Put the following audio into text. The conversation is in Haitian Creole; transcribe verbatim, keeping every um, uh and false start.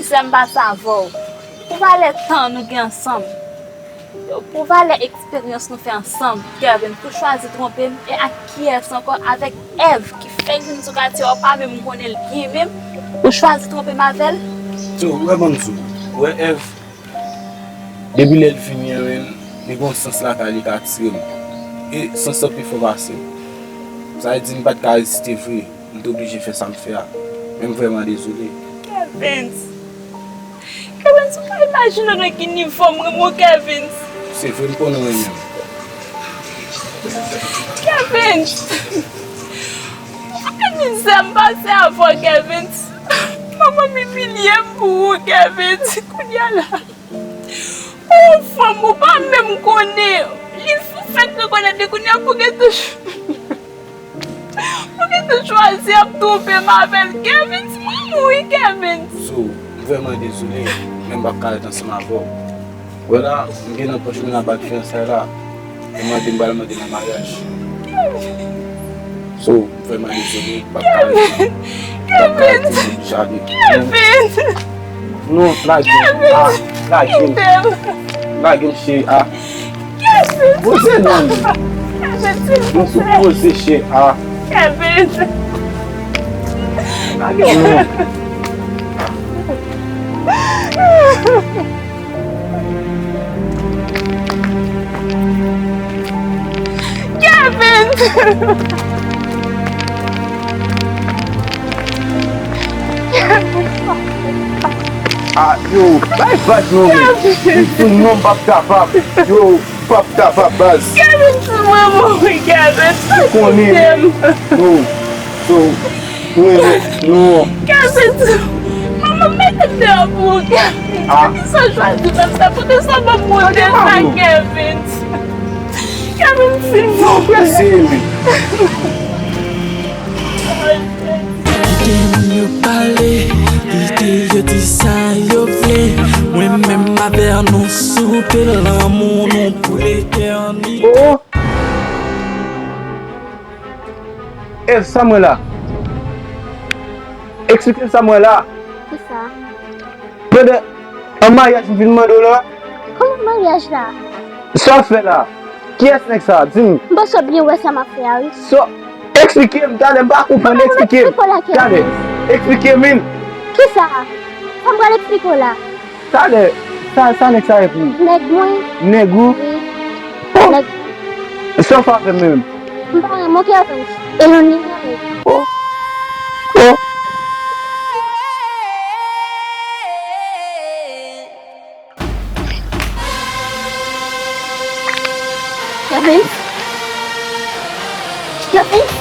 Sè m pase avè w. Pou valè tan nou gen ansanm, pou valè eksperyans nou fè ansanm, Kervens, ou chwazi twonpe m, e ak kiyès ankò? Avèk Èv ki fèk vin sou katye a, ou pa menm konnen l byen menm, ou chwazi twonpe m avè l? So, ou wè, ban m di w, ou wè Èv, depi lè l vini an, menm, li gen yon sans lakay li k atire m. E sans lan pi fò pase m. Sa vle di m pa t ka reziste vre. M te oblije fè sa m fè a. Men m vrèman dezole. Kervens. Kervens, ou pa imajine nan ki nivo m renmen w, Kervens. Se vre m konnen w renmen m. Kervens. Ou konnen mizè m pase avè w, Kervens. Manman m imilye m pou ou, Kervens. Kounye a la. Ou fanm, ou pa menm konnen. Li fèk rekonèt li kounye a pou gen tou. Ou gentan chwazi ap twonpe m avè l, Kervens, mwen mouri, Kervens. So, m vrèman dezole, men m p ap ka ret ansanm avè w. Wè la, m gen nan pòch mwen la bag fiyansay la. Yo mande m pral mande l an maryaj. So, m vrèman dezole, m p ap ka ret. M p ap ka ret ansanm avè w. Kervens! Non, lage m. Ah, lage m. Kite m. Lage m, cheri. Ah. Kervens. Poze non. Kervens, silvouplè. Mwen sou poze, cheri. Ah. Kervens. Lage m non. Kervens. Ah, yo, bay vag non, men. Kervens. Yo, non, m p ap kapab. Yo, m p ap kapab, baz. Kervens, mwen mouri, Kervens. Ou konnen. Kite m. Yo, yo, mwen, non. Kervens, manman, mete m deyò pou ou, Kervens. Ah. Poukisa w chwazi fè m sa? Poukisa w pa m moute sa, Kervens? Kervens, silvouplè. Eseye, men. Kite moun yo pale, kite yo di sa yo vle. Mwen menm avè nou soupe lanmou nou pou letènite. Oh! Èv, sa m wè la? Eksplike m sa m wè la. Kisa? Pandan an maryaj m vin mande w la. Kòman maryaj la? Sa w ap fè la? Kiyès nèg sa? Di m. M panse w byen wè sa m ap fè a, wi. Sa, eksplike m, talè, m pa konprann, eksplike m. Talè, eksplike m, vin. Kisa? Sa m pral eksplike w la. Talè, sa, sa nèg sa ye pou ou? Nèg mwen. Nèg ou? Wi. Oh! Nèg. Sa w fè avè m menm? M pa renmen w, Kervens. E nou ni renmen. Oh. Oh. Kervens. Kervens.